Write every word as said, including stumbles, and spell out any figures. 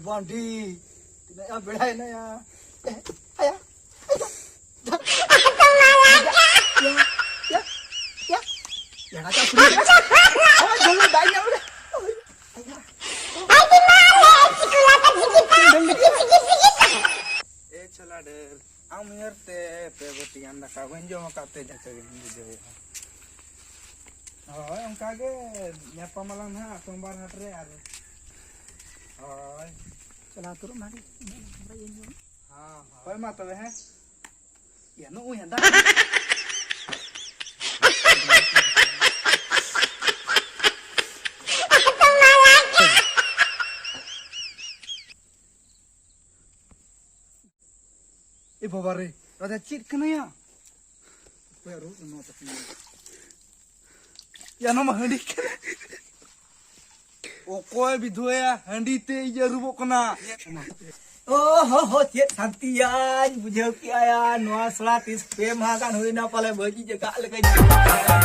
ᱵᱟᱱᱰᱤ, ᱛᱤᱱᱟᱹᱜ ᱭᱟ ᱵᱮᱲᱟᱭᱮᱱᱟ ᱭᱟ᱾ ᱮ, ᱟᱭᱟ, ᱟᱭᱟ᱾ ᱭᱟ, ᱭᱟ, ᱭᱟ, ᱭᱟ, ᱠᱟᱪᱟ ᱯᱩᱨᱤ᱾ ᱳᱭ, ᱡᱚᱞᱫᱤ ᱫᱟᱜ ᱧᱟᱢ ᱨᱮ᱾ ᱳᱭ, ᱟᱭᱟ᱾ ᱮ ᱪᱷᱚᱞᱟ ᱰᱷᱮᱨ, ᱟᱢ ᱩᱭᱦᱟᱹᱨ ᱛᱮ ᱯᱮ ᱵᱟᱹᱴᱤ ᱜᱟᱱ ᱫᱟᱠᱟ ᱵᱟᱹᱧ ᱡᱚᱢ ᱟᱠᱟᱫ ᱛᱮ ᱡᱚᱛᱚ ᱜᱮᱧ ᱵᱩᱡᱷᱟᱹᱣᱮᱫᱼᱟ᱾ ᱦᱳᱭ, ᱚᱱᱠᱟ ᱜᱮ ᱧᱟᱯᱟᱢ ᱟᱞᱟᱝ ᱱᱟᱦᱟᱜ ᱥᱳᱢᱵᱟᱨ ᱦᱟᱴ ᱨᱮ ᱟᱨ, ᱦᱳᱭ᱾ ᱪᱟᱞᱟᱣ ᱩᱛᱟᱹᱨᱚᱜ ᱢᱟ ᱜᱮ᱾ ᱦᱮᱸ, ᱦᱳᱭ, ᱢᱟ ᱛᱚᱵᱮ, ᱦᱮᱸ᱾ ᱭᱟ, ᱱᱩᱜᱼᱩᱭ ᱦᱟᱸᱰᱟ᱾ ᱮ ᱵᱟᱵᱟ ᱨᱮ, ᱨᱟᱡᱟ ᱪᱮᱫ ᱠᱟᱱᱟᱭᱟ? ᱚᱠᱚᱭᱟᱜ ᱨᱩᱯ ᱱᱚᱣᱟ ᱛᱟᱹᱠᱤᱱ? ᱭᱟ, ᱱᱚᱣᱟ ᱢᱟ ᱦᱟᱺᱰᱤ ᱠᱟᱱᱟ᱾ ᱚᱠᱚᱭ ᱵᱤᱫᱷᱩᱣᱟᱹᱭᱟ ᱦᱟᱺᱰᱤ ᱛᱮ ᱤᱧ ᱟᱹᱨᱩᱵᱚᱜ ᱠᱟᱱᱟ? ᱳ ᱦᱳ ᱦᱳ, ᱪᱮᱫ ᱥᱟᱱᱛᱤᱭᱟᱧ ᱵᱩᱡᱷᱟᱹᱣ ᱠᱮᱜᱼᱟ ᱭᱟ᱾ ᱱᱚᱣᱟ ᱥᱟᱞᱟ ᱛᱤᱥ ᱯᱮ ᱢᱟᱦᱟ ᱜᱟᱱ ᱦᱩᱭᱱᱟ ᱯᱟᱞᱮ ᱵᱟᱹᱡᱤ ᱡᱟᱜᱟᱜ ᱞᱮᱠᱟᱧ ᱵᱩᱡᱷᱟᱹᱣ ᱠᱮᱜᱼᱟ᱾